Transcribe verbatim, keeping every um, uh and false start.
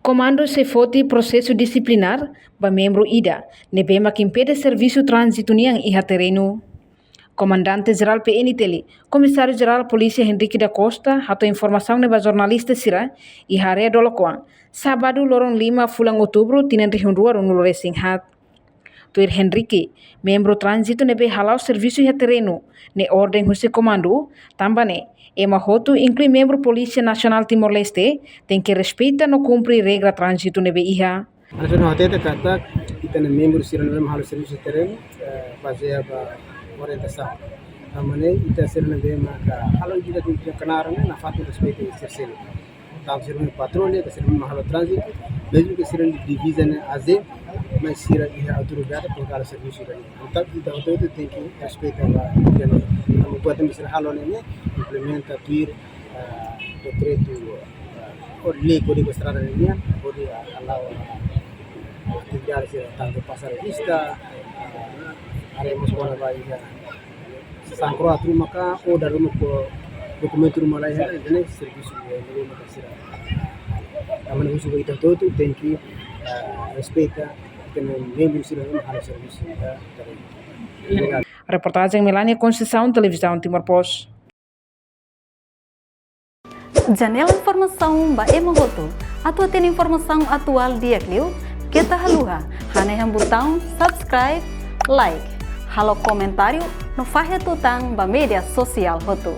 Komandu sei foti prosesu disiplinár ba membru ida ne'ebé mak impede servisu tránzitu nian iha terrenu. Komandante Jerál P N T L, Komisáriu Jerál Polísia Henrique da Costa hato'o informasaun ne'e ba jornalista sira iha área Dolokoan, sábadu loron lima fulan outubru tinan rihun rua ruanulu resin haat. Tuir Henrique, membru tránzitu ne'ebé hala'o servisu iha terrenu ne'e orden husi komandu, tanba ne'e ema hotu, inklui membru Polísia Nasionál Timor-Leste, tenke respeita no kumpre regra tránzitu ne'ebé iha. Entaun, hatete katak ita-nia membru sira ne'ebé halo servisu terrenu, eh, bazeia ba orientasaun. Tanba ne'e ita sira ne'ebé maka halo ida-idak iha knaar ne'e nafatin respeita sira seluk. Tantu sira ne'ebé patrulla, ka sira ne'ebé halo tránzitu, mezmu ke sira diviza ne'e aze, mas sira iha autoridade para halo servisu ida-ne'e. Entaun ita hotu-hotu tenke respeita ba ida-ne'e. Tanba buat ne'ebé sira halo ne'e, ne'e implementa tuir, ah, dekretu, ah, ou lei Kódigu Estrada nian, hodi, ah, hala'o, ah, atividade sira tantu pasa revista, ah, haree mós kona-ba iha sasán kro'at ruma ka, ou dala ruma ko dokumentu ruma la iha, ne'e servisu ne'ebé maka sira. Tanba ne'e husu ba ita hotu-hotu tenke, ah, respeita ita-nia membru sira ne'ebé halo servisu iha terrenu. Obrigadu. Reportajen Melania Conceição, Televizaun Timor Post. Janela informasaun ba ema hotu. Atu hatene informasaun atuál di'ak liu, keta haluha hanehan butaun subscribe, like, halo komentáriu no fahe tutan ba média sosiál hotu.